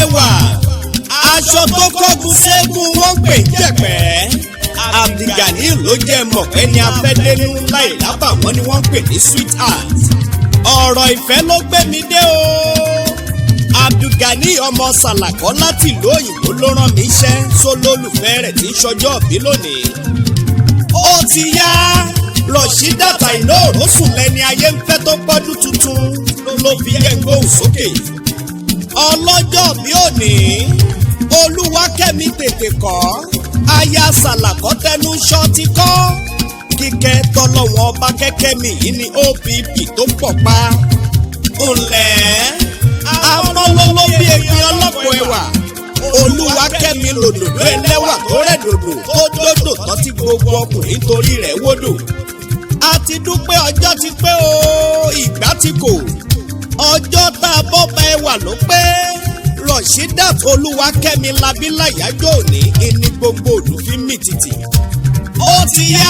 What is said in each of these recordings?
Ẹwà aṣọ tó kọ́gun ségun wọ́n pè ń jẹ̀pẹ́. Abdulgani ló jẹ́ mọ̀pẹ́ ní afẹ́dẹ́nu láì lábàwọ́n ni wọ́n pè ní sweetheart. Ọ̀rọ̀ ìfẹ́ ló gbé mi dé o. Abdulgani ọmọ Sàlàkọ́ láti ìlú òyìnbó ló rán mi iṣẹ́ sólólùfẹ́ rẹ̀ tí ń ṣọjọ́ bí lónìí. Ó ti yá, Rasheedat Àìná Òrósùn lẹ́ni ayé ń fẹ́ tó pọ́dún tuntun ló fi yẹ ń gbóhùn sókè. Ọlọ́jọ́ bí òní, Olúwakẹ́mi tètè kọ́, aya Sàlàkọ́ tẹnu ṣọ́ ti kọ́. Kíkẹ́ tọ́lọ́wọ́n ọba kẹ́kẹ́ mi yìí ní OPP tó pọ̀ pa. Ǹlẹ́ amọ́lọ́lọ́ bí egbin ọlọ́pọ̀ ẹwà. Olúwakẹ́mi lòdòdó ẹlẹ́wà tó rẹ̀ dòdò tó dòdò tán tí gbogbo ọkùnrin torí rẹ̀ wódò. A ti dúpẹ́, ọjọ́ ti pé o, ìgbà tí kò. Ọjọ́ tá a bọ́ bá ẹwà ló pé. Rasheedat Olúwakẹ́mi labí láyájọ́ òní ìní gbogbo òdùfín mì tìtì. Ó ti yá,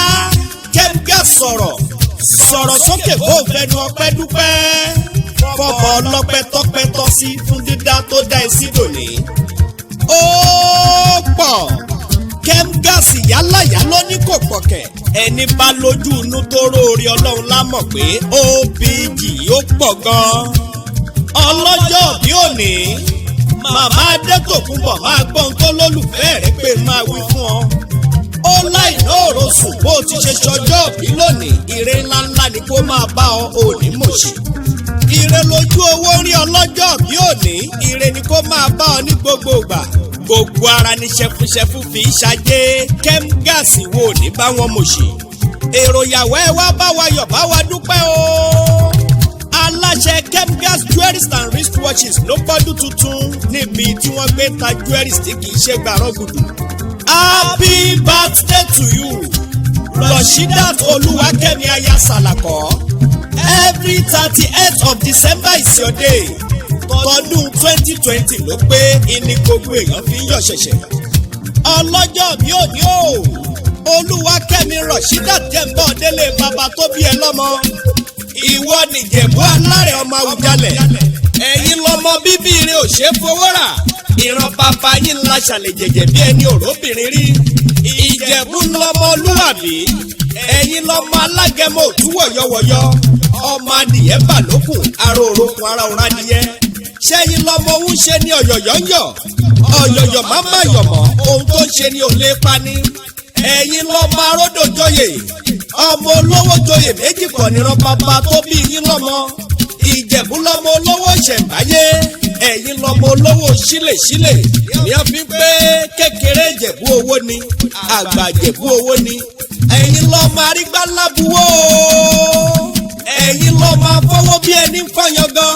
Kẹ́ńgà sọ̀rọ̀ sọ̀rọ̀ sókè kó o fẹnu ọpẹ́ dúpẹ́ fọbọ ọlọ́pẹ́ tọ́pẹ́ tọ́ sí fún dídá tó dá ẹ sí dòní. Ó pọ̀, Kẹ́ńgàsì yálàyà ló ní kò pọ̀kẹ̀. Ẹni bá lójú inú tó róore Ọlọ́run lá mọ̀ pé OPG ó pọ̀ gan-an. Ọlọ́jọ́ bí òní, màmá Adétòkunbọ̀, máa gbọ́n tó lólùfẹ́ rẹ̀ pé máa wí fún ọ. Ó láìná òrosùn, bó ti ṣe ṣọjọ́ bí lónìí, ire ńláńlá ni kó máa bá ọ, òní mòṣì. Ire lójú owó rí. Ọlọ́jọ́ bí òní, ire ni kó máa bá ọ ní gbogbo ìgbà. Gbogbo ara ní ṣẹfuṣẹfu fi ń ṣajé. Kẹ́ńgàsì wo ní bá wọn mòṣì. Èrò ìyàwó ẹ wá bá wa yọ̀, bá wa dúpẹ́ o. Aláṣẹ Kemgas Jewelries and Wristwatches ló pọ́dún tuntun níbi tí wọ́n gbé ta jewelries tí kì í ṣe gbàrọ́ gùdù. Happy birthday to you, Rasheedat Olúwakẹ́mi aya Sàlàkọ́. Every 38th of December is your day. Tọdún 2020 ló pé ìní gbogbo èèyàn fi ń yọ̀ ṣẹ̀ṣẹ̀. Ọlọ́jọ́ mi ò ní o, Olúwakẹ́mi Rasheedat, jẹ́ǹbọ̀ délé bàbá tó bí ẹ lọ́mọ. Ìwọ nìjẹ̀bú alárẹ̀ ọmọ Àwùjalẹ̀. Ẹ̀yin lọmọ bíbí ire ò ṣe é fowó rà. Ìran bàbá yín ńlá ṣàlẹ̀ jẹ̀jẹ̀ bí ẹni òróbìnrin rí. Ìjẹ̀bú lọmọ olúwàbí. Ẹ̀yin lọmọ alágẹmọ òtú wọ̀yọ̀wọ̀yọ̀. Ọmọ adìyẹ bà lókùn, ara òrokùn ara òrùn adìyẹ. Ṣẹ́yìn lọmọ òun ṣe ní ọ̀yọ̀yọ̀ ń yọ̀. Ọ̀yọ̀yọ̀ má má yọ̀ mọ́, ohun tó ń ṣe ni ò lè pa ni. Ẹ̀yin lọmọ aródòjọyè. Ọmọ olówó joyè méjì pọ̀ níran bàbá tó bí yín lọ́mọ. Ìjẹ̀bú lọmọ olówó ṣẹ̀ǹbáyé. Ẹ̀yin lọmọ olówó sílẹ̀sílẹ̀ ní a fi pé kékeré Ìjẹ̀bú owó ni, àgbà Ìjẹ̀bú owó ni. Ẹ̀yin lọmọ arígbá lábuwó. Ẹ̀yin lọmọ afọwọ́ bí ẹni ń fọyán gan.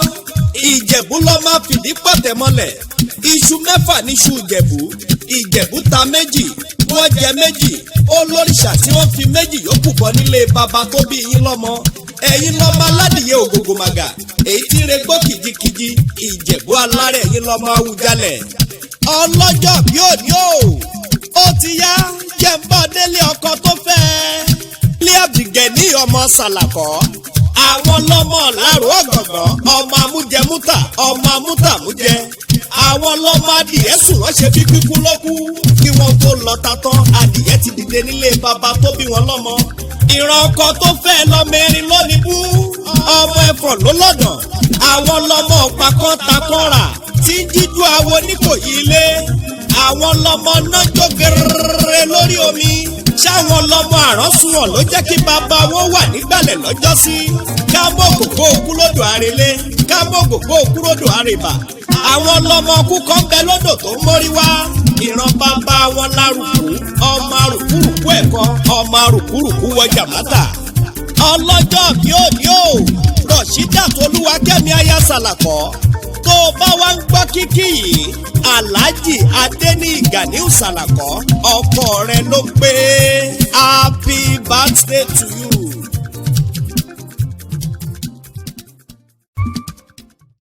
Ìjẹ̀bú lọmọ fìdí pọ̀tẹ́ mọ́lẹ̀. Iṣu mẹ́fà níṣu Ìjẹ̀bú. Ìjẹ̀bú ta méjì, wọ́n jẹ méjì. Ó lóríṣà tí wọ́n fi méjì yòókù bọ́ nílé bàbá tó bí yín lọ́mọ. Ẹ̀yin lọ́mọ aládìyẹ ògògò màgà èyí tí ń regbó kìjikìji. Ìjẹ̀bú alárẹ̀, ẹ̀yin lọ́mọ Awùjalẹ̀. Ọlọ́jọ́ bí òní o, ó ti yá, jẹ́ńbọ́ délé ọkọ tó fẹ́. Ilé Abdulgani ọmọ Sàlàkọ́, àwọn lọ́mọ làrú ọ̀gọ̀ngàn, ọmọ amújẹmúta, ọmọ amútàmújẹ. Àwọn lọ́mọ adìyẹ sùn, wọ́n ṣe bí kíkú lọ́kú. Kí wọ́n tó lọ ta tán, adìyẹ ti dìde nílé bàbá tó bí wọn lọ́mọ. Ìran ọkọ tó fẹ́ lọ́mọ erin lónìí bú, ọmọ ẹ̀fọ̀n ló lọ́dàn. Àwọn lọ́mọ ọ̀pá kan takọ́ra tí ń jíjú awo níkòyí ilé. Àwọn lọ́mọ náà jó gẹ́rẹ́rẹ́ lórí omi. Ṣáwọn lọ́mọ àránsunwọ̀n ló jẹ́ kí bàbá wọn wà nígbàlẹ̀ lọ́jọ́sí. Kámọ́ ògògbó kúlódò àrèlé, kámọ́ ògògbó kúlódò àrèbà. Àwọn lọ́mọ kú kan bẹ lódò tó mórí wá. Ìran bàbá wọn lárùkù, ọmọ arùkúrùkú ẹ̀kọ́, ọmọ arùkúrùkú wọ jàmátà. Ọlọ́jọ́ bí ò ní o, Rasheedat Olúwakẹ́mi aya Sàlàkọ́, tó o bá wá ń gbọ́ kíkí yìí, Alhaji Adéníyì Ganiu Sàlàkọ́ ọkọ rẹ ló pé happy birthday to you.